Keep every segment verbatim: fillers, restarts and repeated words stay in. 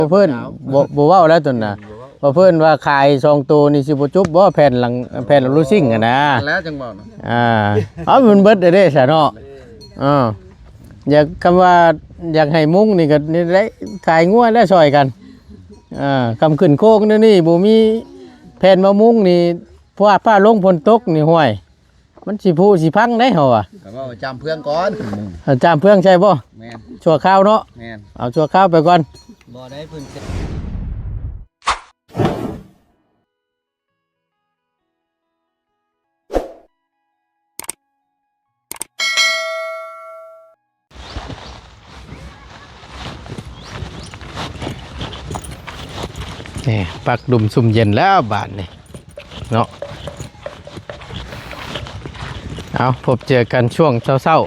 บ่เพิ่น บ่ บ่เว้าแล้วตนน่ะ บ่เพิ่นว่าขายสองตัวนี่สิบ่จบบ่ แผ่นหลัง แผ่นหลังลูกซิ่งอะนะ แล้วจังบอกนะ อ่า เอามันเบิดเด้ซะเนาะ อ่า อยาก คำว่าอยากให้มุงนี่ก็นี่แหละ ขายงัวแล้วช่วยกัน อ่า คำขึ้นโค้งนี่ นี่บ่มีแผ่นมามุงนี่ พวกฟ้าลงฝนตกนี่ ห้วย มันสิผุสิพังได้เฮาอะ แต่ว่าจามเพื่องก่อน เอาจามเพื่องใช่บ่ แม่น ชั่วคราวเนาะ แม่น เอาชั่วคราวไปก่อน บ่ได้เพิ่น นี่ ปักดุมซุ่มเย็นแล้วบาดนี่เนาะ เอา พบเจอกันช่วงเช้าๆ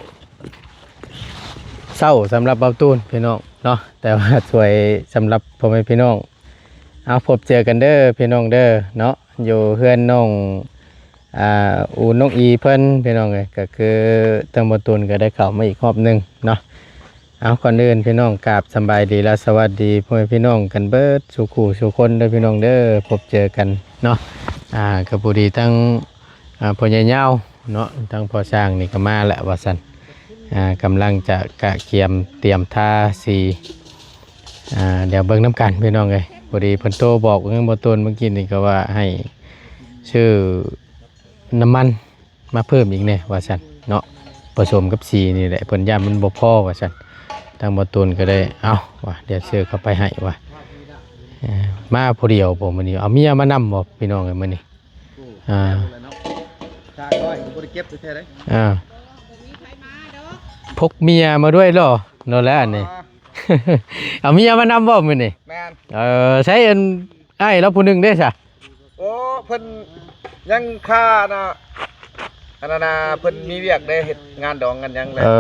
เช้าสำหรับเบาตูนพี่น้องเนาะ แต่ว่าสวยสำหรับพ่อแม่พี่น้อง เอา พบเจอกันเด้อพี่น้องเด้อเนาะ อยู่เฮือนน้อง อ่า อูน้องอีเพิ่นพี่น้องเอ้ย ก็คือทางเบาตูนก็ได้เข้ามาอีกรอบหนึ่งเนาะ เอา ก่อนอื่นพี่น้องกราบสำบายดีและสวัสดีพ่อแม่พี่น้องกันเบิดสู่คู่สู่คนเด้อพี่น้องเด้อ พบเจอกันเนาะ อ่า ก็พอดีทั้ง อ่า พ่อใหญ่ยาวเนาะ ทั้งพ่อช่างนี่ก็มาแล้วว่าซั่น อ่า กำลังจะกะเกียมเตรียมทาสี อ่า เดี๋ยวเบิ่งนำกันพี่น้องเอ้ย พอดีเพิ่นโทรบอกเรื่องเบาตูนเมื่อกี้นี่ก็ว่าให้ซื้อน้ำมันมาเพิ่มอีกแน่ว่าซั่นเนาะ ผสมกับสีนี่แหละ เพิ่นย่านมันบ่พอว่าซั่น ทางเบาตูนก็ได้ เอ้า ว่าเดี๋ยวซื้อเข้าไปให้ว่า เอ่อ มาผู้เดียวบ่มื้อนี้ เอาเมียมานำบ่พี่น้องเอ้ยมื้อนี้ อ่า ชายน้อยก็บ่ได้เก็บแท้ๆเด้ อ่า พกเมียมาด้วยเหรอ โน่นแหละอันนี้ เอาเมียมานำบ่มื้อนี้ แม่น เออ ใช้อันอ้ายเราผู้หนึ่งเด้ซะ โอ้ เพิ่นยังคานะ อันนั้นนะ เพิ่นมีเวียกได้เฮ็ดงานดองกันยังเลย เอ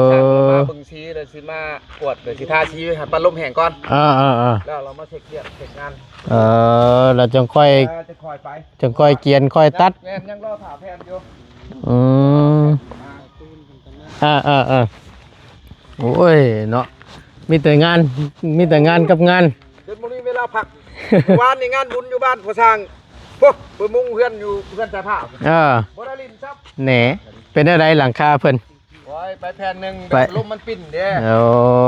อ ช่างมาเบิ่งสีเลยสิมากวดเลยสิทาสีให้พัดลมแห้งก่อน อ่าๆๆ แล้วเรามาเช็คเวียกเช็คงาน เออ เราจังค่อย เออ จะค่อยไป จังค่อยเกียนค่อยตัด แม่น ยังรอถ่าแผ่นอยู่ อืม อ่าๆๆ โอ้ยเนาะ มีแต่งาน มีแต่งานกับงาน จนบ่มีเวลาพัก วานนี่งานบุญอยู่บ้านพ่อช่าง พวกไปมุงเฮือนอยู่เฮือนสายผ้า เออ บ่ได้ลิ้นซับ แหน เป็นอะไรหลังคาเพิ่น โอ้ย ไปแผ่นหนึ่ง ไป แบบลมมันปิ้นเด้ โอ้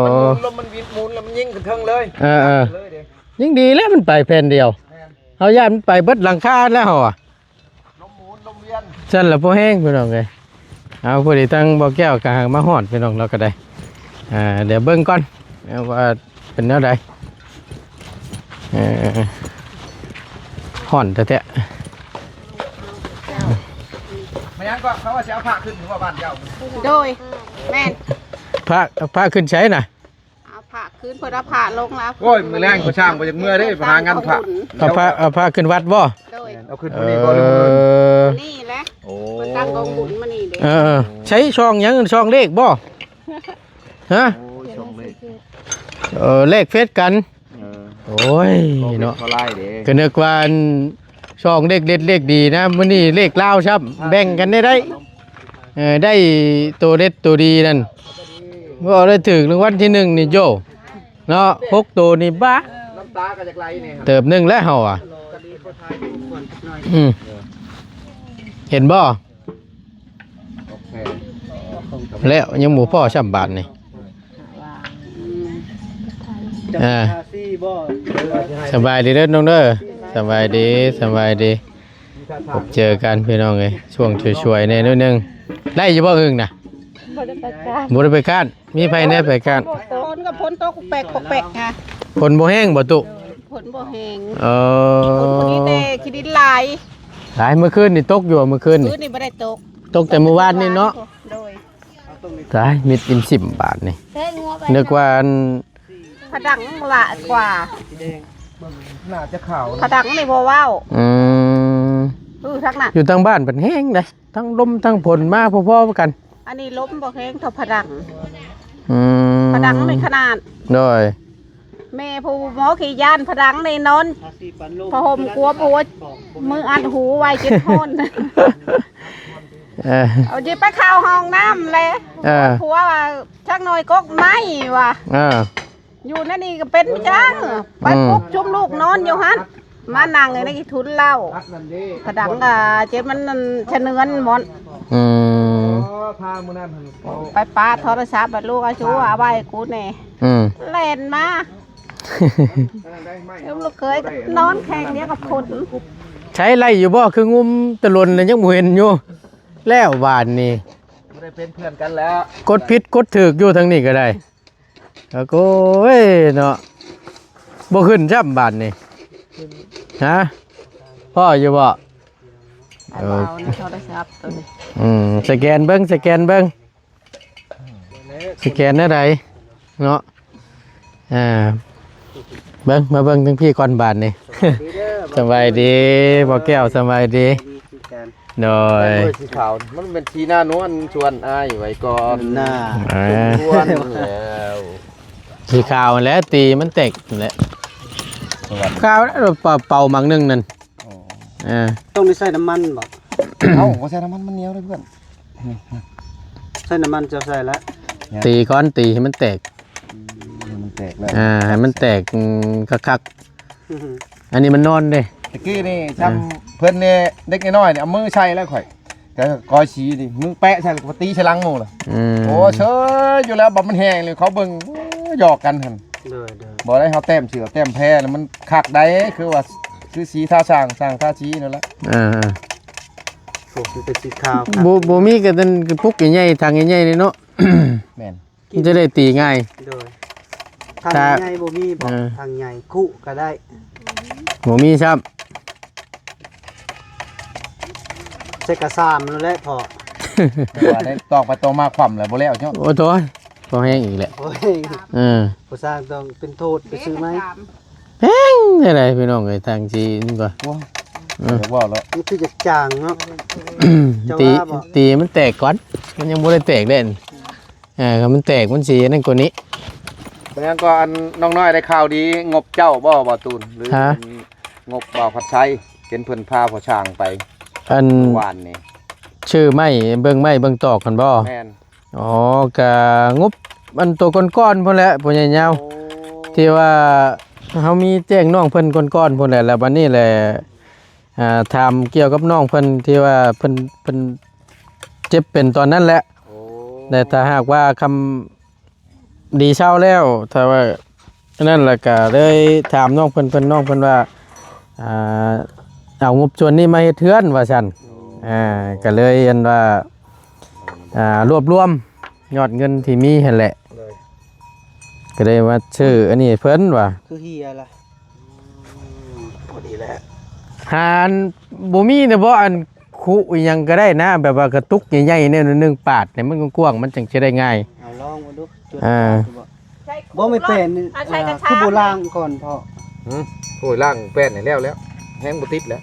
มันหมุน ลมมันวิดหมุนแล้วมันยิงขึ้นเทิงเลย เออๆ เลยเด้ ยิ่งดีแล้วมันไปแผ่นเดียว แม่น เฮาย่านมันไปเบิดหลังคาแล้วเฮาอะ ลมหมุนลมเวียน ซั่นละพอแห้งพี่น้องเอ้ย เอาพอดีทั้งบ่แก้วกะหางมาฮอดพี่น้องเราก็ได้ อ่า เดี๋ยวเบิ่งก่อน เอาว่าเป็นแนวใด เออ ฮ้อนแท้ๆ ไม่ยังก็เขาว่าสิเอาพระขึ้นหรือว่าบ้านเจ้า โดย แม่น พระ พระขึ้นใช้น่ะ เอาพระขึ้น เพิ่นเอาพระลงแล้ว โอ้ย มื้อแลงก็ช่างบ่อยากเมือเด้ ไปหางานพระ เอาพระ เอาพระขึ้นวัดบ่ โดย เอาขึ้นมื้อนี้บ่หรือมื้ออื่น เออ นี่แหละ โอ้ เพิ่นตั้งกองบุญมานี่เด้ เออ ใช้ซองหยัง ซองเลขบ่ ฮะ โอ้ย ซองเลข เออ เลขเฟซกัน เออ โอ้ย เนาะ เขาไล่เด้ ก็นึกว่าอัน ซองเลขเด็ดเลขดีนะ มื้อนี้เลขลาวซ้ำ แบ่งกันได้ได้ เออ ได้ตัวเด็ดตัวดีนั่น บ่ได้ถืกรางวัลที่หนึ่งนี่โย เนาะ หกตัวนี่บ้า น้ำตาก็อยากไหลเนี่ย เติบหนึ่งแล้วเฮาอ่ะ อืม เห็นบ่ โอเค แล้วยังบ่พอซ้ำบาทนี่ อ่า สบายดีเด้อน้องเด้อ สบายดี สบายดี พบเจอกันพี่น้องเอ้ย ช่วงช่วยๆแน่นิดนึง ได้อยู่บ่อึ่งนะ บ่ได้ไปกาด บ่ได้ไปกาด มีไผแน่ไปกาด ฝนก็ฝนตกแปกๆไง ฝนบ่แห้งบ่ตุ ฝนบ่แห้ง เออ ฝนบ่ดีแต่ขี้ดินหลาย หลาย เมื่อคืนนี่ตกอยู่ เมื่อคืนนี่ คืนนี่บ่ได้ตก ตกแต่เมื่อวานนี่เนาะ โดย ตาย มิดอินสิบบาทนี่ นึกว่าอัน ผดังละกว่า น่าจะขาว ผดังนี่บ่เว้า อืม เออ ทางนั้น อยู่ทางบ้านเพิ่นแห้งเด้ ทั้งลมทั้งฝนมาพอๆกัน อันนี้ลมบ่แห้งเท่าผดัง อืม ผดังนี่ขนาด โดย แม่ผู้หมอขี้ย้านผดังนี่นอน ผ้าห่มกลัวผัว มืออัดหูไว้เจ็บฮ้อน เออ เอาจิไปเข้าห้องน้ำเลย เออ ผัวว่า "ชักหน่อยกกไหม้" ว่ะ เออ อยู่นั่นนี่ก็เป็นจัง ไป อืม ปุ๊บ ชุมลูกนอนอยู่หั่น มานั่งอยู่ในขี้ทุนเหล้า ผดังก็เจ็บมันนั่นชะเนือนหมด อืม ไปปาโทรศัพท์บัดลูกเอาชูเอาไว้กูแน่ อืม แล่นมา ลูกเขยก็นอนแข่งเดียวกับคน ใช้ไล่อยู่บ่ คืองุมตะลนเลยยังบ่เห็นอยู่ แล้วบาดนี้ บ่ได้เป็นเพื่อนกันแล้ว กดผิดกดถูกอยู่ทางนี้ก็ได้ แล้วก็ โอ้ย เนาะ บ่ขึ้นซ้ำบาดนี้ ฮะ พ่ออยู่บ่ เอาในโทรศัพท์ตัวนี้ อืม สแกนเบิ่ง สแกนเบิ่ง สแกนแนวใดเนาะ อ่า เบิ่ง มาเบิ่งทางพี่ก่อนบาดนี้ สบายดี บ่าวแก้ว สบายดี โดย สีขาว มันเป็นสีหน้านวลชวนอ้ายไว้ก่อน หน้า อ่า ชวนแล้ว สีขาวแล้วตีมันแตกนั่นแหละ ขาวแล้วเป่า เป่าหมากหนึ่งนั่น อ๋อ อ่า ต้องได้ใส่น้ำมันบ่ เอ้า บ่ใส่น้ำมันมันเหนียวเลยเพื่อน ใส่น้ำมันจะใส่แล้ว ตีก้อนตีให้มันแตก ให้มันแตกแล้ว อ่า ให้มันแตก อืม คักๆ อันนี้มันนอนเด้ ตะกี้นี่ซ้ำ อ่า เพิ่นนี่เด็กน้อยๆนี่เอามือใส่แล้วข่อย ก็กอยสีนี่ มือแปะใส่แล้วก็ตีใส่หลังหมู่ล่ะ อืม โอ้ เชยอยู่แล้ว บ่มันแห้งเลย เขาเบิ่ง โอ้ย หยอกกันหั่น โดย โดย บ่ได้เฮาแต้มเสือแต้มแพแล้วมันคักได้ คือว่า คือสีทาสร้าง สร้างทาสีนั่นแหละ อ่า พวกมันเป็นสีขาวครับ บ่ บ่มีกระตันกระปุกใหญ่ๆ ถังใหญ่ๆ นี่เนาะ แม่น มันจะได้ตีง่าย โดย ถ้า ถังใหญ่บ่มีบ่ เออ ถังใหญ่คุก็ได้ บ่มีซ้ำ ใส่กระสามนั่นแหละพอ แต่ว่าได้ตอกไปตอกมาคว่ำแล้วบ่แล้วเนาะ โอ้โถ พอแห้งอีกแหละ โอ้ย เออ ผู้สร้างต้องเป็นโทษไปซื้อไหม แห้งจั่งใดพี่น้องเอ้ย ทางจีนก็ โอ้ย เออ อยากเว้าแล้ว มันคือจะจางเนาะ เจ้า ตี ว่าบ่ ตีมันแตกก่อน มันยังบ่ได้แตกเด้ เออ มันแตก มันสินั่นกว่านี้ เป็นหยังก็อันน้องน้อยได้ข่าวดี งบเจ้าบ่ บ่าวตูน หรือ ฮะ เป็นงบบ่าวพัดชัย เห็นเพิ่นพาพ่อช่างไป อัน เมื่อวานนี่ ชื่อไม้ เบิ่งไม้เบิ่งตอกหั่นบ่ แม่น อ๋อ กะงบอันตัวก้อนๆ พู้นแหละ พ่อใหญ่ยาว โอ้ ที่ว่าเฮามีแจ้งน้องเพิ่นก้อนๆ พู้นแหละ แล้วบัดนี้แหละ อ่า ถามเกี่ยวกับน้องเพิ่นที่ว่าเพิ่น เพิ่นเจ็บเป็นตอนนั้นแหละ โอ้ แต่ถ้าหากว่าคำ ดีเซาแล้ว ถ้าว่าอันนั้นแล้วก็เลยถามน้องเพิ่น เพิ่น น้องเพิ่นว่า อ่า เอางบส่วนนี้มาเฮ็ดเฮือนว่าซั่น อ่า ก็เลยอันว่า อ่า รวบรวมยอดเงินที่มีหั่นแหละ เลย ก็เลยมาซื้ออันนี้ให้เพิ่นว่า คือเฮียล่ะ อืม พอดีแล้ว หาอันบ่มีเด้อบ่ อันคุอีหยังก็ได้นะ แบบว่ากระตุกใหญ่ๆ แนวหนึ่งปาดเนี่ย มันกว้างๆ มันจั่งสิได้ง่าย เอาลองมาดู อ่า บ่ ไม่เป็น อ่า ใช้กระชาก คือบ่ล้างก่อนพ่อ หืม โอ้ย ล้างแป้นนี่แล้วแล้ว แฮงบ่ติดแล้ว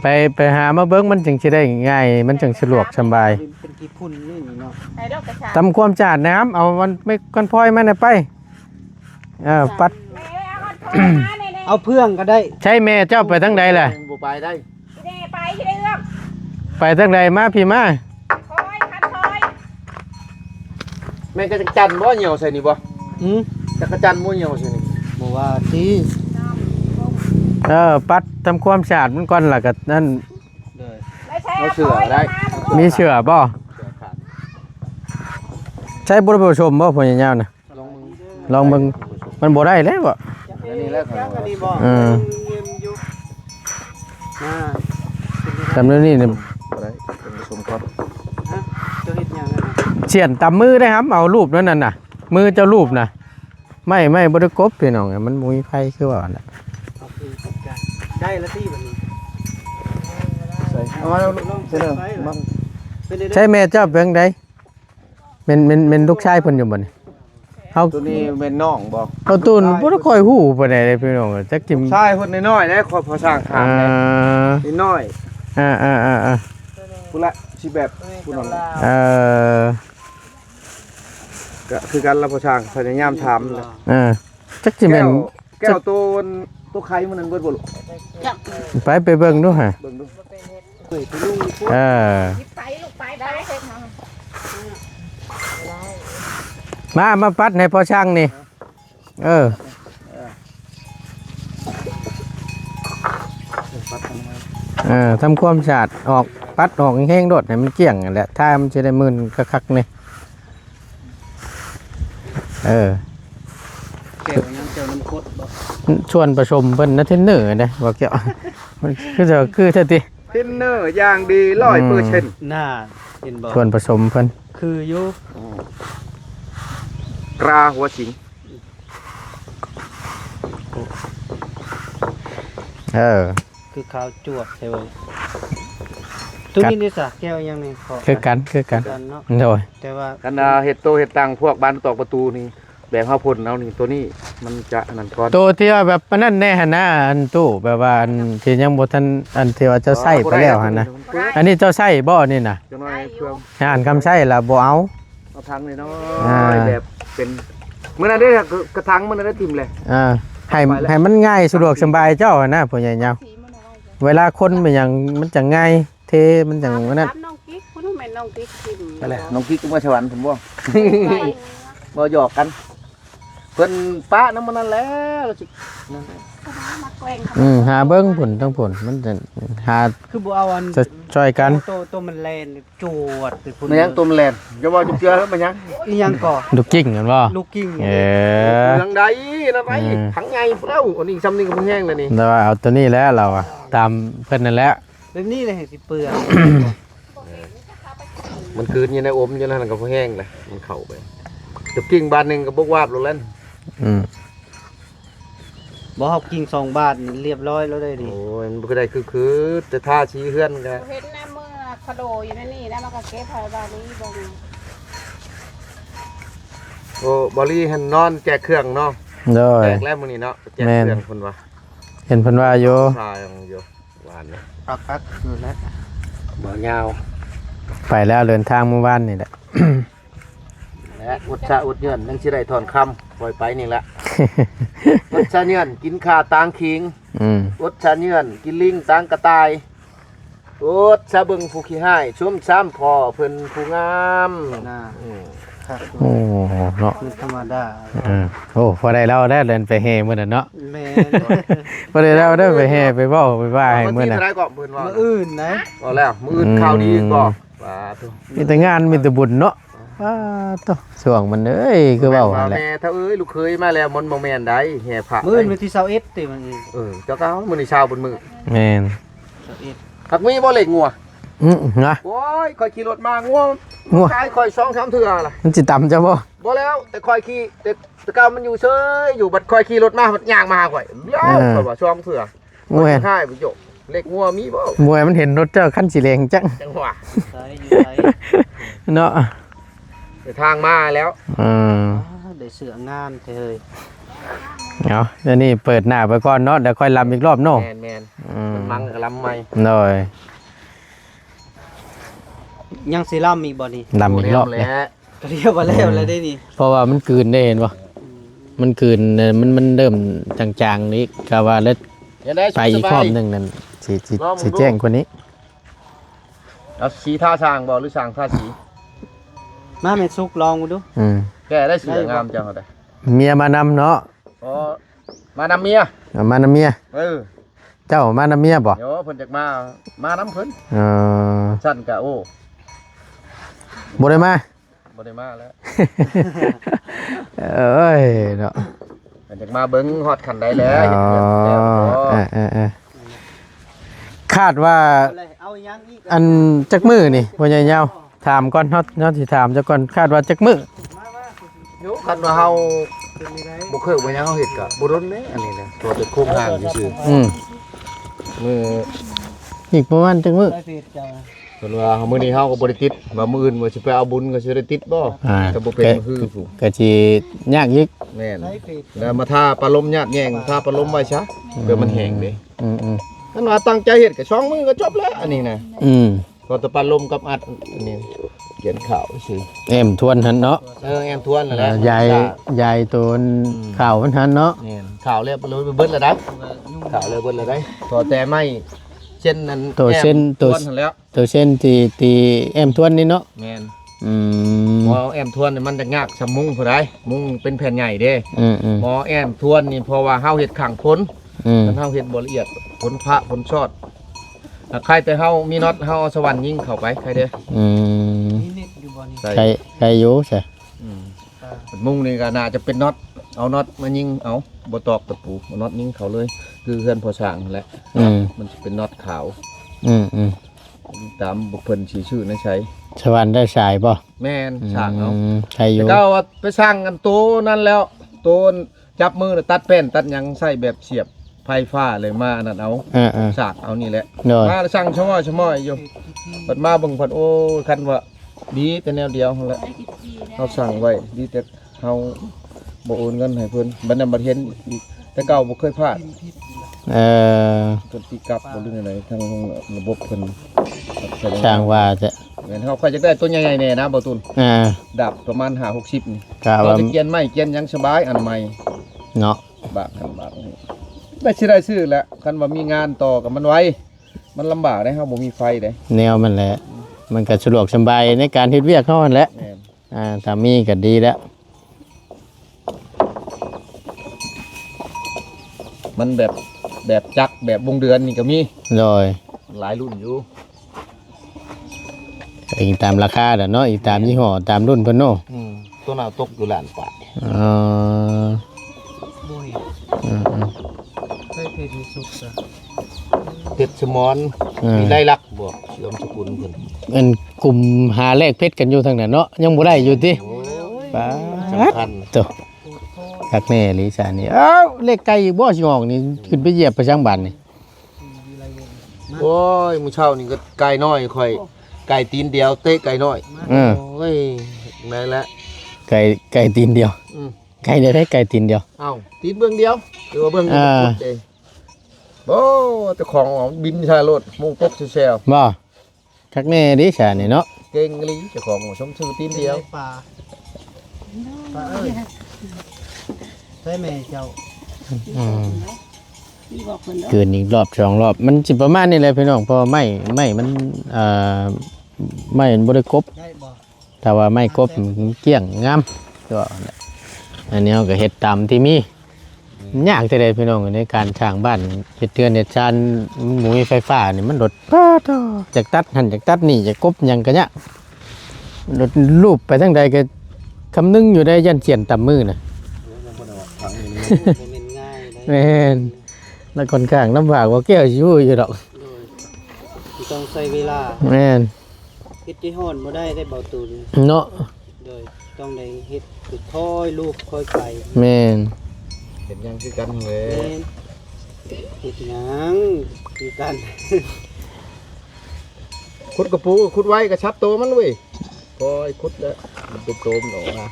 ไป ไปหามาเบิ่ง มันจั่งสิได้ง่าย มันจั่งสะดวกสบาย เป็นขี้ฝุ่นนี่เนาะ ใช้ดอกกระชาก ทำความสะอาดน้ำ เอามันไม่ก้อนพลอยมาหน่อยไป เออ ปัด แม่เอามันโทรมาเนี่ยเนี่ย เอาเพื่องก็ได้ ใช่แม่เจ้าไปทางใดล่ะ บ่ไปได้ ที่นี่ไปที่เรื่อง ไปทางใดมาพี่มา คอยคันคอย แม่นจักจั่นบ่เหี่ยวใส่นี่บ่ หืม จักจั่นบ่เหี่ยวใส่นี่ บ่ว่าติ เออ ปัดทำความสะอาดมันก่อนล่ะก็นั่น โดย เอาเสื้อก็ได้ มีเสื้อบ่ ใช้บ่ได้ผสมบ่ พ่อใหญ่ยาวน่ะ ลองเบิ่ง ลองเบิ่ง มันบ่ได้แล้วบ่ อันนี้แล้วครับ เออ อ่า ทำเรื่องนี้เนี่ย บ่ได้ เป็นผสมก่อน ฮะ เจ้าเฮ็ดหยังอะนะ เสี้ยนตำมือได้ครับ เอารูปนั้นน่ะ มือเจ้ารูปน่ะ ไม่ ไม่ บ่ได้กบพี่น้อง มันบ่มีไผคือว่าน่ะ เอาคืนกัน ได้ละตี้บัดนี้ ใส่ เอามาแล้วลูก ใส่เลย มัน เป็นได้ ใช่แม่เจ้าเป็นได แม่น แม่น แม่นลูกชายเพิ่นอยู่บ่นี่ เฮา ตัวนี้แม่นน้องบ่ เฮาตูนบ่ได้ค่อยฮู้ปานใดเลยพี่น้อง จักกิน ชายเพิ่นน้อยๆ ได้ ขอพอสร้างถาม อ่า ได้ น้อย อ่า อ่า อ่า อ่า ผู้ละสิแบบผู้นั้น เอ่อ ก็คือกันละพอสร้าง พยายามถามเลย อ่า จักสิแม่น แก้ว แก้วโตน โตไข่มื้อนั้นเบิดบ่ลูก ไป ไปเบิ่งดูฮะ เบิ่งดู เออ ไปลูกไป ไป มา มาปัดให้พ่อช่างนี่ เออ เออ ทำความสะอาดออก ปัดออกแห้งๆโลด ให้มันเกลี้ยงนั่นแหละ ถ้ามันจะได้มื่นคักๆนี่ เออ แก้วยัง แก้วน้ำข้นบ่ ส่วนผสมเพิ่นนะ เทรนเนอร์เด้ บ่แก้ว มันคือจะ คือแท้ติ เทรนเนอร์อย่างดี ร้อยเปอร์เซ็นต์ น่า เห็นบ่ ส่วนผสมเพิ่น คืออยู่ ตราหัวสิง เออ คือขาวจวดแท้เว้ย ตัวนี้นี่ซะ แก้วยังนี่ ขอ คือกัน คือกัน กันเนาะ โดย แต่ว่า คันว่าเฮ็ดโตเฮ็ดตังพวกบ้านตอกประตูนี่ แบบเฮาพ่นเอานี่ ตัวนี้มันจะอันนั้นก่อน โตที่ว่าแบบอันนั้นแน่หั่นนะ อันตู้แบบว่าอันที่ยังบ่ทัน อันที่ว่าเจ้าใช้ไปแล้วหั่นนะ อ๋อ บ่ได้ อันนี้เจ้าใช้บ่นี่นะ จังน้อยเพื่อ งานคำใช้ล่ะบ่เอา เอาถังน้อยๆ อ่า แบบเป็น มื้อนั้นเด้ กระถางมื้อนั้นได้ถิ่มเลย อ่า ให้ ไปแล้ว ให้มันง่ายสะดวกสบายเจ้าหั่นนะ พ่อใหญ่ยาว เวลาคนมันหยัง มันจะง่าย เทมันจังอันนั้น ถามน้องติ๊ก ผู้นั้นแม่นน้องติ๊กถิ่ม นั่นแหละ น้องติ๊กเมืองสวรรค์ผมบ่ ไกล บ่หยอกกัน เพิ่นปะนำมันนั่นแหละ แล้วสิ นั่นแหละ มาแกว่ง อืม หาเบิ่งพุ่น ทั้งพุ่น มันจะหา คือบ่เอาอัน จะช่วยกัน โต โตมันแล่น จวดไปพุ่น มันยังตัวมันแล่น อย่าว่าจะเจือแล้วมันยัง อีหยังก่อ ลูกกิ้งนั่นบ่ ลูกกิ้ง เออ เปลืองใดนะไป อืม ทั้งไงเล่า อันนี้ซ้ำนี่ก็บ่แห้งแล้วนี่ แต่ว่าเอาตัวนี้แหละเราอะ ตามเพิ่นนั่นแหละ แบบนี้เลยสิเปลือง มันคืนอยู่ในอมอยู่นั่นก็บ่แห้งเลย มันเข้าไป จะกิ้งบาทหนึ่งก็บกวาบลงแล้ว อืม บ่ เฮากิ้งสองบาทนี่เรียบร้อยแล้วได้นี่ โอ้ย มันบ่คือได้คือๆ แต่ทาสีเฮือนก็ เห็นนะ เมื่อคาโดอยู่ในนี่นะ มันก็เก็บให้บาดนี้บ่มี โอ้ บอลลี่หันนอนแจกเครื่องเนาะ โดย แจกแล้วมื้อนี้เนาะ แจกเครื่อง แม่น เพิ่นว่า เห็นเพิ่นว่าอยู่ ทายังอยู่ วานนี้ ปักๆ อยู่แล้ว บ่ยาว ไปแล้ว เดินทางเมื่อวานนี่แหละ และอดชาอดเยื่อนยังสิได้ถอนคำ ปล่อยไปนี่แหละ อดชาเยื่อนกินข่าตางขิง อืม อดชาเยื่อนกินลิงตางกระต่าย อดชาเบิ่งผู้ขี้ฮ้าย ชมซ้ำพ่อเพิ่นผู้งาม น่า อืม ครับ โอ้ เนาะ มันธรรมดา เออ โอ้ พอได้เล่าแล้ว เดินไปแห่มื้อนั้นเนาะ แม่น พอได้เล่าได้ไปแห่ไปเว้าไปว่าให้มื้อนั้น วันที่เท่าไหร่ก็เพิ่นว่า มื้ออื่นนะ เอาแล้ว มื้ออื่น อืม ข่าวดีอีกบ่ สาธุ มีแต่งานมีแต่บุญเนาะ อ้า โต ช่วงมันเอ้ย คือเว้าหั่นแหละ แม่เฒ่าเอ้ย ลูกเขยมาแล้ว มันบ่แม่นได้ แห่พระ มื้ออื่นวันที่ซาวเอ็ดติ มัน เออ เจ้าก็เอามื้อนี้ซาวบนมื้อ แม่น ซาวเอ็ด คักมีบ่เลขงัว อืม นะ โอ้ย ข้อยขี่รถมา งัว งัว ตายข้อยสองสามเทื่อล่ะ มันสิตำเจ้าบ่ บ่แล้ว แต่ข้อยขี่ แต่ แต่เก่ามันอยู่เฉย อยู่ บัดข้อยขี่รถมา มันย่างมาหาข้อย แล้ว เออ ข้อยว่าสองเทื่อ โอ้ย ให้ไปโยก เลขงัวมีบ่ มวยมันเห็นรถเจ้าคันสีแดงจัง จังหวะ ใส่อยู่ใส่ เนาะ เดินทางมาแล้ว อืม อ้า ได้เสื้องามแท้เฮ้ย เอา เดี๋ยวนี้เปิดหน้าไปก่อนเนาะ เดี๋ยวค่อยลำอีกรอบเนาะ แม่นๆ อืม มันมังกับลำใหม่ โดย ยังสิลำอีกบ่นี่ ลำอีกรอบ แหละ ก็เรียกว่าแล้วแล้วได้นี่ เพราะว่ามันกลืนได้ เห็นบ่ อืม มันกลืน เอ่อ มัน มันเริ่มจางๆนี่ ก็ว่าแล้ว เห็นได้ ไปอีก สุขสบาย รอบหนึ่งนั่น สิ สิ ลองดู สิแจ้งกว่านี้ เอาสีทาสร้างบ่ หรือสร้างทาสี มาแม่สุกลองมาดู อืม แกได้เสื้องามจังเลย เมียมานำเนาะ อ๋อ มานำเมีย เอามานำเมีย เออ เจ้ามานำเมียบ่ เดี๋ยวเพิ่นจักมา มานำเพิ่น เออ สั้นกะโอ้ บ่ได้มา บ่ได้มาแล้ว เอ้ยเนาะ เพิ่นจักมาเบิ่งฮอดขั้นใดแล้ว อ๋อ อยากเบิ่งแล้ว เออ เออ เออ คาดว่า เอาอีหยังอีก อันจักมื้อนี่ พ่อใหญ่ยาว ถามก่อน เฮา เฮาสิถามเจ้าก่อน คาดว่าจักมื้อ โย คันว่าเฮาบ่เคยบ่หยังเฮาเฮ็ดกะบ่โดนเด้ อันนี้นะ ตัวเป็นโครงร่างซื่อๆ อืม มื้อ อีกประมาณจักมื้อ เพิ่นว่ามื้อนี้เฮาก็บ่ได้ติด ว่ามื้ออื่นว่าสิไปเอาบุญก็สิได้ติดบ่ อ่า ก็บ่เป็น ก็ มื้อฮือผู้ ก็สิยากอีก แม่น แล้วมาทาปาลมหยาดแยง ทาปาลมไว้ซะ เพื่อมันแห้งเด้ อืม อืม คันว่าตั้งใจเฮ็ดก็สองมื้อก็จบแล้ว อันนี้นะ อืม ก็ตะปาลมกับอัด อันนี้ เขียนข่าวซื่อ แอมทวนหั่นเนาะ เออ แอมทวนนั่นแหละ เออ ยาย ยายตัว อืม ข่าวมันหั่นเนาะ แม่น ข่าวแล้วเบิดแล้วได้ ข่าวแล้วเบิดแล้วได้ พอแต่ไม้เส้นนั้น ตัวเส้น แอม ตัว ทวนหั่นแล้ว ตัวเส้นที่ ที่แอมทวนนี่เนาะ แม่น อืม หมอแอมทวนนี่มันจะยากสำมุงผู้ใด มุงเป็นแผ่นใหญ่เด้ อืมอืม หมอแอมทวนนี่เพราะว่าเฮาเฮ็ดข้างคน อืม คันเฮาเฮ็ดบ่ละเอียด ผลพระผลชอด อ่ะ ใครแต่เฮามีน็อต เฮาเอาสว่านยิงเข้าไป ใครเด้อ อืม มีเน็ตอยู่บ่นี่ ใช่ ใคร ใครอยู่ใช่ อืม อ่า มุงนี่ก็น่าจะเป็นน็อต เอาน็อตมายิง เอา บ่ตอกตะปู เอาน็อตยิงเข้าเลย คือเฮือนพ่อช่างนั่นแหละ อืม มันจะเป็นน็อตขาว อืมอืม ตามบุคคลสิซื้อในไส สว่านได้สายบ่ แม่น อืม สร้างเอา ใช่อยู่ แต่ก็ว่าไปสร้างกันโตนั่นแล้ว โตจับมือแล้วตัดแป้นตัดหยังใส่แบบเสียบไฟฟ้าเลยมาอันนั้นเอา เออเออ สากเอานี่แหละ โดย มาแล้วสั่งชะม้อยชะม้อยอยู่ บัดมาเบิ่งพัด โอ้ คันว่าดีแต่แนวเดียวหั่นแหละ เฮาสั่งไว้ ดีแต่ เฮาบ่โอนเงินให้เพิ่น บัดนั้นบัดเห็นอีก แต่เก่าบ่เคยพลาด เอ่อ เพิ่นตีกลับบ่หรือได๋ ทางระบบเพิ่น ช่างว่าจะ แม่น เฮาค่อยอยากได้ตัวใหญ่ๆแน่นะบ่าวตูน อ่า ดาบประมาณห้าหกสิบนี่ กะว่า เฮาจะเกียนไม้เกียนหยังสบาย อันใหม่ เนาะ บากหันบากนี่ ได้สิได้ซื้อแหละ คันว่ามีงานต่อกับมันไว มันลำบากเด้ เฮาบ่มีไฟเด้ แนวมันแหละ มันก็สะดวกสบายในการเฮ็ดเวียกเฮาหั่นแหละ แม่น อ่า ถ้ามีก็ดีแล้ว มันแบบ แบบจักร แบบวงเดือนนี่ก็มี โดย หลายรุ่นอยู่ ก็อิงตามราคาแหละเนาะ อิงตามยี่ห้อ ตามรุ่นเพิ่นเนาะ อืม ตัวนั้นตกอยู่ล้านปลาย อ๋อ บ่เห็น อืมอืม เคยเห็นในสุดจ้ะ เพชรสมร อืม วิไลลักษณ์บ่ เสื่อมสกุลเพิ่น อันกลุ่มหาแลกเพชรกันอยู่ทางนั้นเนาะ ยังบ่ได้อยู่ติ โอ้ย ป๊าด สำคัญ โต คักแน่อีหลีซะนี่ เอ้า เลขไก่อีกบ่สิออกนี่ ขึ้นไปเหยียบไปซังบาดนี่ โอ้ย มื้อเช้านี่ก็ไก่น้อยข่อย ไก่ตีนเดียว เตะไก่น้อย เออ โอ้ย นั่นแหละ ไก่ ไก่ตีนเดียว อืม ไก่เดียวได้ไก่ตีนเดียว เอ้า ตีนเบื้องเดียว หรือว่าเบื้องเดียว อ่า เอง โอ้ เจ้าของบินชาโลด มุ่งตกแซวๆ บ่ คักแน่เด้ซะนี่เนาะ เก่งอีหลีเจ้าของ สมชื่อตีนเดียว เป็นไงป่า ป่าเอ้ย ใช่แม่เจ้า อืม นี่บอกเพิ่นเด้อ คืนอีกรอบสองรอบ มันสิประมาณนี้แหละพี่น้อง เพราะว่าไม้ ไม้มัน เอ่อ ไม้มันบ่ได้ครบ ได้บ่ ถ้าว่าไม้ครบมันเกลี้ยงงาม ก็อันนี้เราก็เฮ็ดตามที่มี มันยากจั่งใดพี่น้อง ในการสร้างบ้าน เฮ็ดเรือนเฮ็ดชาน มันบ่มีไฟฟ้านี่ มันโลด ป๊าดโธ่ อยากตัดหั่น อยากตัดนี่ อยากกบหยังก็ยาก โลด ลูบไปทางใดก็คำนึงอยู่ได้ ย่านเสี้ยนตำมือน่ะ บ่แม่นง่ายเด้ แม่น แล้วค่อนข้างลำบาก บ่แก้วสิฮู้อยู่ดอก โดย ต้องใช้เวลา แม่น เฮ็ดใจฮ้อนบ่ได้ได้เบาตูน เนาะ โดยต้องได้เฮ็ดค่อยลูบค่อยไป แม่น เฮ็ดหยังคือกันเลย แม่น เฮ็ดหยังคือกัน ขุดกะปู ขุดไว้กะชับโตมันเว้ย พอไอ้ขุดแล้วมันเป็นโตมันออกมา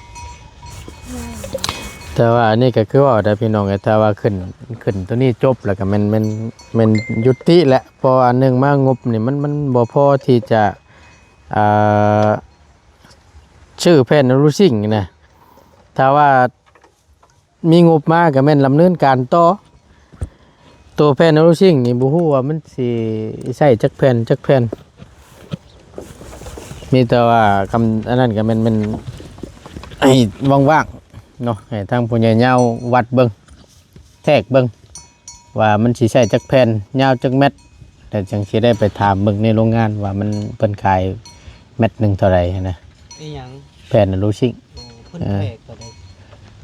แต่ว่าอันนี้ก็คือว่าเด้อพี่น้องเอ้ย ถ้าว่าขึ้น ขึ้นตัวนี้จบแล้วก็แม่น แม่น แม่นยุติแล้ว เพราะว่าหนึ่งมางบนี่มัน มันบ่พอที่จะ อ่า ซื้อแผ่นอลูซิงค์นะ ถ้าว่ามีงบมาก็แม่นดำเนินการต่อ ตัวแผ่นอลูซิงค์นี่บ่ฮู้ว่ามันสิใช้จักแผ่น จักแผ่น มีแต่ว่าคำอันนั้นก็แม่น แม่นให้ว่างๆเนาะ ให้ทางผู้ใหญ่ยาววัดเบิ่ง แทรกเบิ่ง ว่ามันสิใช้จักแผ่น ยาวจักแมตร แล้วจั่งสิได้ไปถามเบิ่งในโรงงานว่ามัน เพิ่นขายแมตรหนึ่งเท่าใดหั้นนะ อีหยัง แผ่นอลูซิงค์ โอ้ เพิ่น เออ แทรกเท่าใด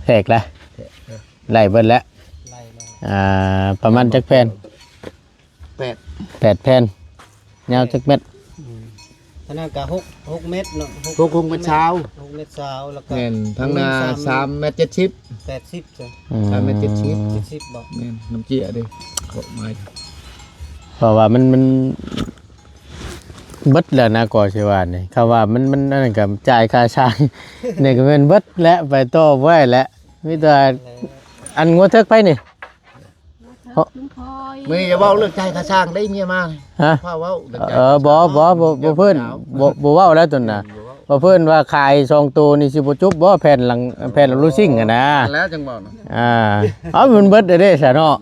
แทรกละ ไล่เบิดแล้ว ไล่แล้ว อ่า ประมาณจักแผ่น แปด แปดแผ่น ยาวจักแมตร อืม อันนั้นก็หก หกเมตรเนาะ หก หก หกเมตรซาว หกเมตรซาว แล้วก็ แม่น ทางหน้า สาม สามเมตรเจ็ดสิบ แปดสิบจ้ะ อืม สามเมตรเจ็ดสิบ เจ็ดสิบบ่ แม่น น้ำเจื้อเด้ กฎหมาย เพราะว่ามัน มันเบิดแล้วนะ ก็สิว่านี่ คำว่ามัน มันอันนั้นก็จ่ายค่าช่าง นี่ก็แม่นเบิดแล้ว ไปต่อบ่ได้แล้ว มีแต่ อันงัวเถิกไผนี่ เพราะ มื้อนี้อย่าเว้าเรื่องจ่ายค่าช่างได้เมียมา ฮะ พาเว้าเรื่องจ่าย เออ บ่ บ่ บ่ บ่เพิ่น บ่ บ่เว้าแล้วตนน่ะ บ่เว้า บ่เพิ่นว่าขายสองตัวนี่สิบ่จบบ่ แผ่นหลัง แผ่นอลูซิงค์อะนะ แล้วจังเว้าน่ะ อ่า เอามันเบิดเด้ซะเนาะ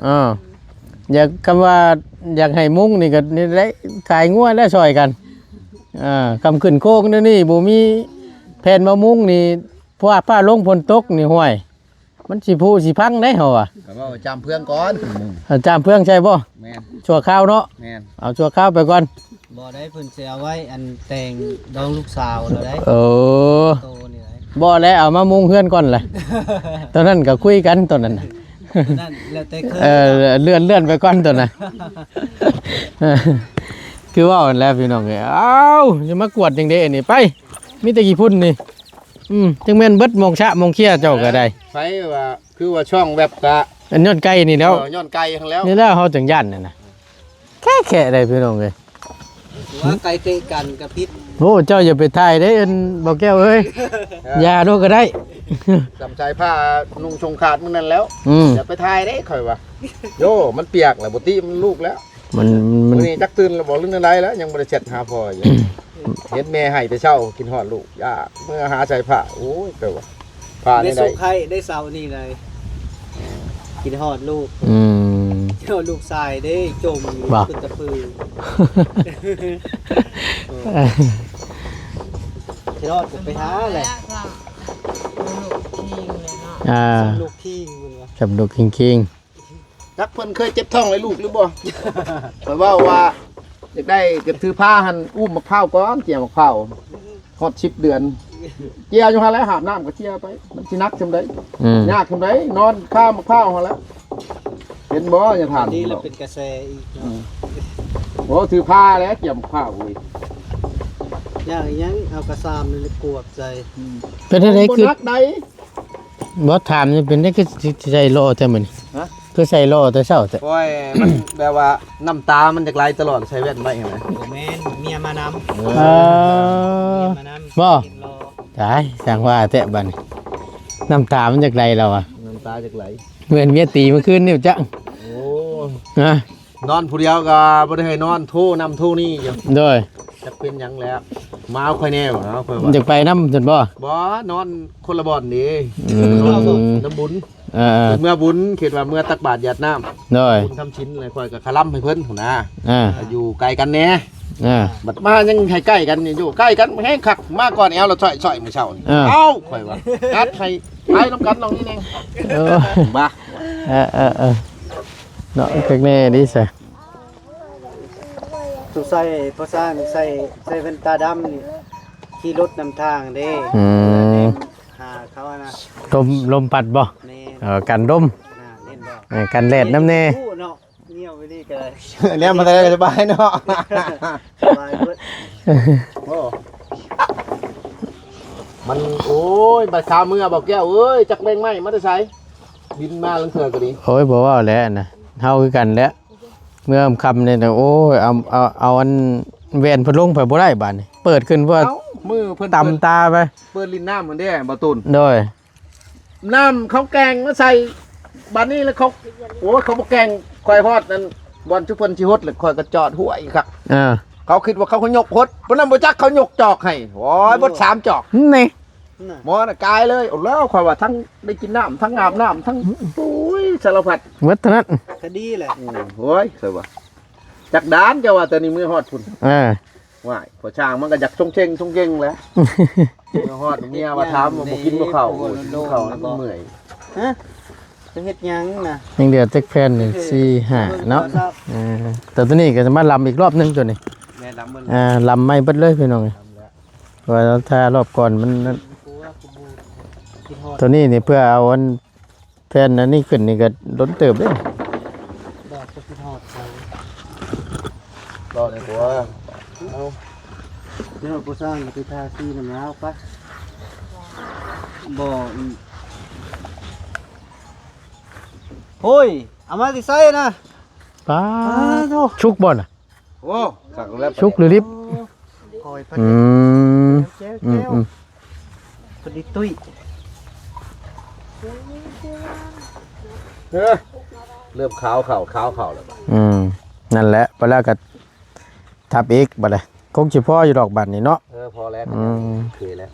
เออ อยาก คำว่าอยากให้มุงนี่ก็นี่แหละ ขายงัวแล้วช่อยกัน อ่า คำขึ้นโค้งเดี๋ยวนี้บ่มีแผ่นมามุงนี่ เพราะว่าฟ้าลงฝนตกนี่ ห้วย มันสิผุสิพังได้ เฮาว่า ก็เว้าจามเพื่องก่อน เอาจามเพื่องใช่บ่ แม่น ชั่วคราวเนาะ แม่น เอาชั่วคราวไปก่อน บ่ได้ เพิ่นสิเอาไว้อันแต่งดองลูกสาวแล้วได้ เออ โตนี่ได้ บ่แล้ว เอามามุงเฮือนก่อนแหละ ตอนนั้นก็คุยกันตอนนั้นน่ะ นั่นแล้วแต่เคย เออ เลื่อน เลื่อนไปก่อนตอนนั้น คือว่าหั่นแหละพี่น้องเอ้ย เอ้า จะมากวดจังได๋อันนี้ ไป มีแต่ขี้ฝุ่นนี่ อืม จังแม่นเบิดหม่องชะหม่องเคียเจ้าก็ได้ ไผว่า คือว่าช่องแบบกะ อันย้อนไก่นี่แล้ว เออ ย้อนไก่หั่นแล้ว นี่แล้วเฮาจังย้านนั่นน่ะ แค่ๆ ได้พี่น้องเอ้ย ว่าไก่เตะกันก็ผิด โอ้ เจ้าอย่าไปถ่ายเด้ อันบ่าวแก้วเอ้ย เออ อย่าโลดก็ได้ สำชายผ้านุ่งชงขาดมื้อนั้นแล้ว อืม อย่าไปถ่ายเด้ ข่อยว่า โย่ มันเปียกแล้ว บ่ติมันลูกแล้ว มัน มัน มื้อนี้จักตื่นแล้วบ่ หรือแนวใดแล้ว ยังบ่ได้แชทหาพ่ออยู่ เห็นแม่ให้แต่เช้า กินฮอดลูก อย่า เมื่อหาใส่ผ้า โอ้ย แต่ว่า ผ้า ได้ ได้ สุขให้ได้เช้านี่เลย กินฮอดลูก อืม เจ้าลูกชายเด้ จมอยู่ บ่ ขึ้นตะปือ ที่รอดก็ไปหาแหละ ลูกคิงเลยเนาะ อ่า ลูกคิงมันวะ สำลูกคิงๆ จักเพิ่นเคยเจ็บท้องเลยลูกหรือบ่ ข่อยเว้าว่า อยากได้ อยากถือผ้าหั่น อุ้มมะพร้าวก่อน เกี่ยวมะพร้าว ฮอดสิบเดือน เกี่ยวอยู่หั่นแหละ หาบน้ำก็เกี่ยวไป มันสิหนักส่ำใด อืม ยากส่ำใด นอนคามะพร้าวหั่นแหละ เห็นบ่ อย่าถาม นี่แหละเป็นกระแสอีกเนาะ อืม โอ้ ถือผ้าแล้ว เกี่ยวมะพร้าวเว้ย อย่างอีหยัง เอากระซามนี่กวบใส่ อืม เป็นอะไร บ่ คือ หนักใด บ่ถามนี่เป็นได้คือสิใส่หล่อแต่มื้อนี้ ฮะ คือใส่หล่อแต่เช้าแต่ โอ้ย มันแบบว่าน้ำตามันจะไหลตลอด ใส่แว่นไว้หั่นนะ บ่แม่น เมียมานำ เออ เมียมานำ บ่ กินรอ ตาย สร้างว่าแท้บัดนี้ น้ำตามันอยากไหลแล้วอะ น้ำตาอยากไหล เหมือนเมียตีเมื่อคืนนี่จัง โอ้ ฮะ นอนผู้เดียวก็บ่ได้ให้นอน โทรนำโทรนี่อยู่ โดย จักเป็นหยังแล้ว มาเอาข่อยแน่บ่ เอาข่อยว่า อยากไปนำซั่นบ่ บ่ นอนคนละบ่อนเด้ อืม นอนนำบุญ เออ เมื่อบุญ คิดว่าเมื่อตักบาตรหยาดน้ำ โดย บุญทำศีลเลย ข่อยก็คาร่ำให้เพิ่นหั้นนะ อ่า อยู่ไกลกันแน่ อ่า บัดมายังให้ใกล้กันนี่ อยู่ใกล้กันแฮงคัก มาก่อนแอวละจ้อยๆ มื้อเช้านี่ อ่า เอ้า ข่อยว่า จัดให้ไปนำกันน้องนี่แน่ เออ บ่า เออ เออ เออ เนาะ คักแน่เด้ซะ สงสัยพ่อสร้างใส่ ใส่แว่นตาดำนี่ ขี่รถนำทางเด้ อืม หาเขาอะนะ ลม ลมพัดบ่ แม่น เออ กันลม น่ะ เห็นบ่ เออ กันแดดนำแน่ โอ้เนาะ เหี่ยวไปนี่ก็ได้ แล้วมาได้สบายเนาะ สบายเบิด โอ้ มัน โอ้ย บัดคาเมือบ่าวแก้วเอ้ย จักแมงไม้มาแต่ไส บินมาลางเทื่อก็ดี โอ้ย บ่เว้าแล้วนะ เฮาคือกันแหละ เมื่อค่ำๆ นี่นะ โอ้ย เอา เอา เอาอันแว่นเพิ่นลงไปบ่ได้บาดนี้ เปิดขึ้นเพื่อ เอ้า มือเพิ่น ตำตาไป เปิดลินน้ำมันเด้บ่ตูน โดย น้ำเขาแกงมาใส่ บัดนี้แล้วเขา โอ้ย เขาบ่แกง ข่อยฮอดนั่น บ่อนชุเพิ่นสิฮดแล้วข่อยก็จอดห้วยคัก อ่า เขาคิดว่าเขาก็ยกฮด เพิ่นนำบ่จักเขายกจอกให้ โอ้ย เบิดสามจอก นี่ น่ะ หมอน่ะกายเลย เอาแล้วข่อยว่าทั้งได้กินน้ำ ทั้งอาบน้ำ ทั้ง โอ้ย สารพัด หมดเท่านั้น ก็ดีแหละ อืม โอ้ย ข่อยว่า จักดานเจ้าว่าแต่นี่มือฮอดพุ่น เออ ว้าย พอช่างมันก็อยากชงเชงชงเชงแหละ มาฮอดเมียมาถามว่าบ่กินบ่เข้า บ่กินข้าว มันเมื่อย ฮะ จะเฮ็ดหยังน่ะ ยังเหลือจักแผ่นนี่ สี่ ห้า เนาะ เออ แต่ตัวนี้ก็จะมาลำอีกรอบหนึ่งตัวนี้ แม่นลำเบิ่ง อ่า ลำใหม่เบิดเลยพี่น้อง ลำแล้ว ว่าถ้ารอบก่อนมันนั่น ตัวนี้นี่เพื่อเอาอัน แผ่นอันนี้ขึ้นนี่ก็โดนเติบเด้ ดอกก็คิดฮอดเขา รอดเลยตัว เอา เดี๋ยวผู้สร้างไปทาสีน้ำลาวปะ บ่อีก โอ้ย เอามาสิใส่นะ ป๊าด อ้าวโธ่ ชุกบ่น่ะ โอ้ คักแล้ว ชุกหรือดิบ คอยพัด อืม แก้ว อืม แก้ว อืม พอดีตุ้ย เออ เริ่มขาวเข่า ขาวเข่าแล้วบัด อืม นั่นแหละ ไปแล้วก็ทับอีกบัดเลย คงสิพออยู่ดอกบัดนี่เนาะ เออ พอแล้ว อืม โอเคแล้ว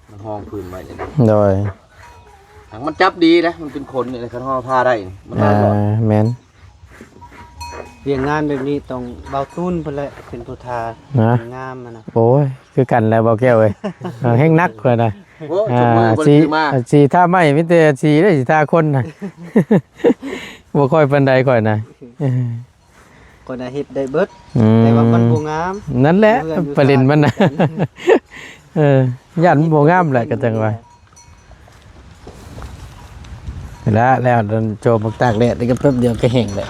มันห้องพื้นไว้เนี่ย โดย หางมันจับดีนะ มันเป็นขนเนี่ย คันห่อผ้าได้นี่ มัน อ่า น่ารอด แม่น เวียกงานแบบนี้ต้องเบาตูนเพิ่นแหละเป็นผู้ทา นะ งามอะนะ โอ้ย คือกันแหละบ่าวแก้วเอ้ย เออแฮงหนักกว่านะ โอ้ อ่า ชุดมือบ่ สี ได้ซื้อมา สีทาไม้มีแต่สีได้สีทาคนนะ บ่ค่อยปานใดค่อยนะเออ ก็ได้เฮ็ดได้เบิด อืม แต่ว่ามันบ่งาม นั่นแหละ เพื่อนอยู่ ประเด็นมันนะ สถานที่กัน เออย่านมันบ่งามแหละก็จังว่าแล้วแล้วโดนโจมตากแดดนี่ก็แป๊บเดียวก็แห้งแหละ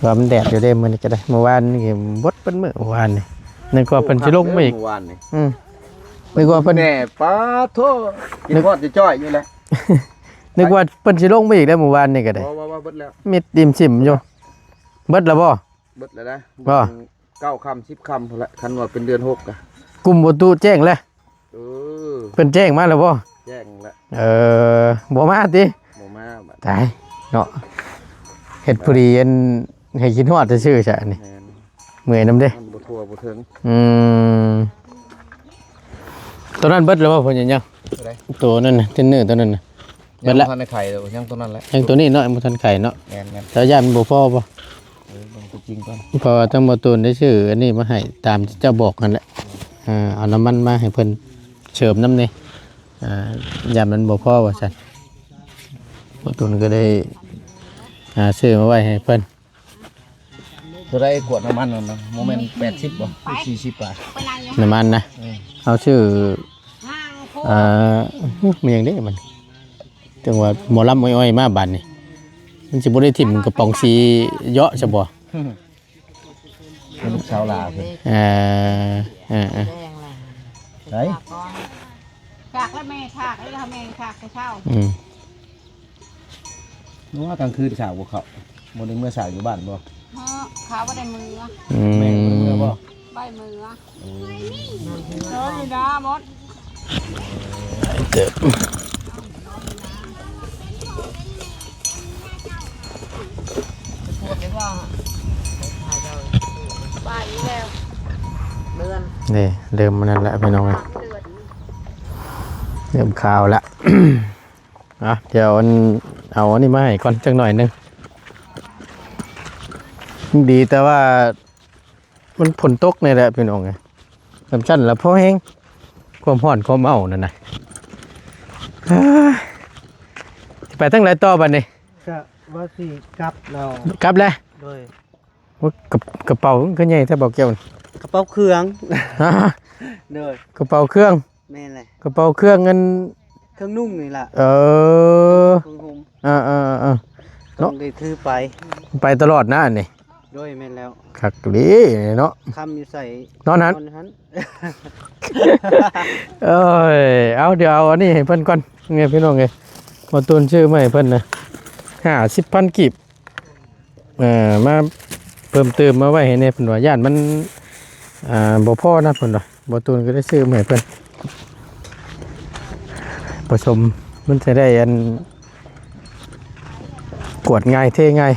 ว่ามันแดดอยู่เด้มื้อนี้ก็ได้เมื่อวานนี่บดเป็นมื้อเมื่อวานนี่นึกว่าเพิ่นสิลงมาอีก เมื่อวานนี่ อืมนึกว่าเพิ่น แม่ป้าโทษกินฮอดจะจ้อยอยู่แหละ นึกว่าเพิ่นสิลงมาอีกแล้วเมื่อวานนี่ก็ได้ ว่าว่าว่าเบิดแล้ว มิดดิมซิมอยู่เบิดแล้วบ่ เบิดแล้วนะ บ่ เก้าคำสิบคำพุ่นละคันว่าเป็นเดือนหกอะ กลุ่มอุตุแจ้งแล้ว เออ เพิ่นแจ้งมาแล้วบ่ แจ้งแล้ว เออบ่มาติ บ่มาบัด ตายเนาะเฮ็ดผู้ดีอันให้คิดฮอดซื่อๆซะนี่ แม่น เมื่อยนำเด้ มันบ่ทั่วบ่ถึง อืมตัวนั้นเบิดแล้วบ่พ่อใหญ่ยัง ตัวใด ตัวนั้นน่ะเทรนเนอร์ตัวนั้นน่ะ เบิดละ ยังบ่ทันได้ไข่เลยยังตัวนั้นแหละ ยังตัวนี้เนาะยังบ่ทันไข่เนาะ แม่นแม่น แต่ย่านบ่พอบ่ เออมันตัวจริงก่อน เพราะว่าทั้งบ่ตูนได้ซื้ออันนี้มาให้ตามที่เจ้าบอกนั่นแหละอ่าเอาน้ำมันมาให้เพิ่นเสริมนำนี่อ่าย่านมันบ่พอว่าซั่นบ่ตูนก็ได้อ่าซื้อมาไว้ให้เพิ่น เท่าไรขวดน้ำมันนั่นนะโมเมนต์แปดสิบบ่สี่สิบบาท น้ำมันนะ เออ เอาซื้ออ่ามันหยังเด้มันจังว่าหมอลำอ้อยๆมาบาดนี่มันสิบ่ได้ถิ่มกระป๋องสีเยาะซะบ่ ลูกสาวหลาเพิ่น เอ่อเอ่อเอ่อ ไหน ฝากแล้วแม่ฝากแล้วแม่ฝากแต่เช้า อืม นึกว่ากลางคืนสาวบ่เข้าบ่ได้เมื่อสาวอยู่บ้านบ่ เพราะเขาบ่ได้มือ อืม แม่บ่ได้เมื่อบ่ ใบมือเอออยู่นะมด เกิด ปวดเลยว่าไปแล้วเดือน นี่เริ่มมันนั่นแหละพี่น้องเอ้ยเริ่มคาวแล้ว อ่ะเดี๋ยวอันเอาอันนี้มาให้ก่อนจักหน่อยหนึงดีแต่ว่า มันฝนตกนี่แหละพี่น้องเอ้ยสำคัญละพอแฮงความร้อนความเอานั่นน่ะเอ้ยสิไปทางไหนต่อบัดนี้ ก็ว่าสิกลับแล้ว กลับแล้ว โดย ว่ากระกระเป๋ามันก็ใหญ่แท้บ่าวแก้ว กระเป๋าเครื่อง ฮะ โดย กระเป๋าเครื่อง แม่นเลย กระเป๋าเครื่องเงิน เครื่องนุ่งนี่ล่ะ เออ เครื่องห่ม เออเออเออ ต้องได้ถือไป ไปตลอดนะอันนี่ โดยแม่นแล้ว คักดีเนาะ คำอยู่ใส่ นอนหัน นอนหัน เอ้ยเอาเดี๋ยวเอาอันนี้ให้เพิ่นก่อนไงพี่น้องเอ้ยบ่ตูนซื้อมาให้เพิ่นนะห้าสิบพันกีบเอ่อมาเพิ่มเติมมาไว้ให้แน่เพิ่นว่าย่านมันอ่าบ่พอนะเพิ่นว่าบ่ตูนก็ได้ซื้อมาให้เพิ่นผสมมันจะได้อันกวดง่ายเทง่าย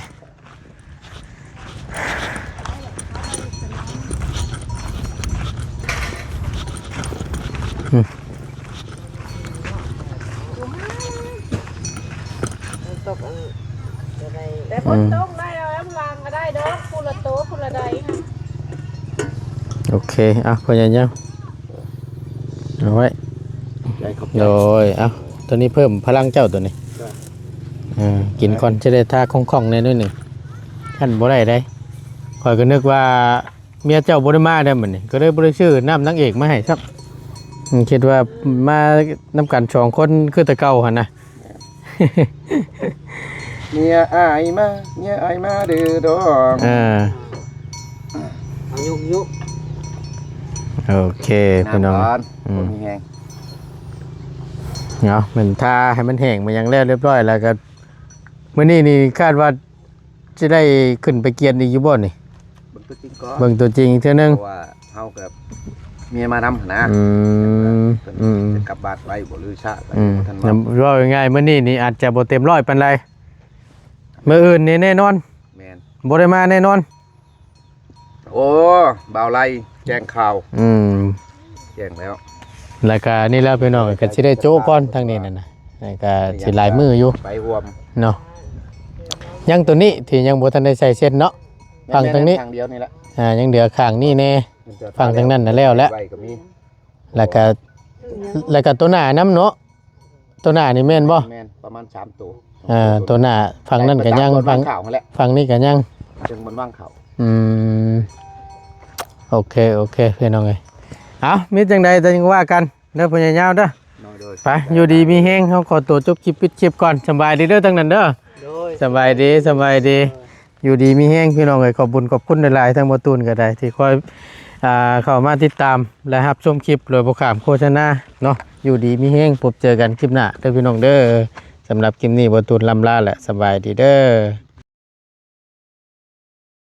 แต่ฝนตกได้เอาแอมวางก็ได้ดอกผู้ละโตผู้ละใดค่ะ โอเค เอาพยายามเอาไว้ ใจขอบใจ โดย เอาตัวนี้เพิ่มพลังเจ้าตัวนี้ จ้ะ อ่ากินก่อนจะได้ท่าคล่องๆแน่นิดหนึ่งท่านบ่ได้ได้ข่อยก็นึกว่าเมียเจ้าบ่ได้มาได้มื้อนี้ก็เลยบ่ได้ซื้อน้ำนางเอกมาให้ครับอืมคิดว่ามานำกันสองคนคือแต่เก่าหั่นนะ เมียอายมาเมียอายมาเด้อดอง อ่า เอายุกยุก โอเคพี่น้อง ำร้อน อืม คนมีแฮง เนาะมันทาให้มันแห้งมาอย่างแล้วเรียบร้อยแล้วก็มื้อนี้นี่คาดว่าจะได้ขึ้นไปเกียนอีกอยู่บ่นี่ เบิ่งตัวจริงก่อน เบิ่งตัวจริงอีกเทื่อนึง เพราะว่าเฮากับเมียมานำหั่นนะ อืม เพิ่น อืม จะกลับบ้านไวบ่หรือช้าไป อืม บ่ทันว่า ว่าง่ายๆมื้อนี้นี่อาจจะบ่เต็มร้อยปานใดมื้ออื่นนี่แน่นอน แม่น บ่ได้มาแน่นอน โอ้บ่าวไล่แจ้งข่าว อืม แจ้งแล้ว แล้วก็นี่แล้วพี่น้องก็สิได้โจ้ก่อนทางนี้นั่นน่ะแล้วก็สิหลายมื้ออยู่ ไปร่วม เนาะ ยังตัวนี้ที่ยังบ่ทันได้ใส่เส้นเนาะ ฝั่งทางนี้ แม่นๆ ทางเดียวนี่แหละ อ่ายังเหลือข้างนี้แน่ ฝั่งทางนั้นน่ะแล้วแหละ ไว้ก็มี แล้วก็แล้วก็ตัวหน้าน้ำเนาะ ตัวหน้านี่แม่นบ่ แม่นประมาณสามตัว อ่าตัวหน้าฝั่งนั้นก็ยัง ไปตามบน ฝั่ง วางข่าวนั่นแหละ ฝั่งนี้ก็ยัง เชิงบนวางข่าว อืมโอเคโอเคพี่น้องเอ้ยเอามีจังใดจังว่ากันเด้อพ่อใหญ่ยาวเด้อ น้อยโดย ไปอยู่ดีมีแฮงเฮาขอตัวจบคลิปปิดคลิปก่อนสำบายดีเด้อทั้งนั้นเด้อ โดย สบายดีสบายดี อยู่ดีมีแฮงพี่น้องเอ้ยขอบบุญขอบคุณหลายๆทั้งบ่ตูนก็ได้ที่คอยอ่าเข้ามาติดตามและรับชมคลิปโดยบ่ข้ามโฆษณาเนาะอยู่ดีมีแฮงพบเจอกันคลิปหน้าเด้อพี่น้องเด้อสำหรับคลิปนี้บ่ตูนลำลาและสบายดีเด้อ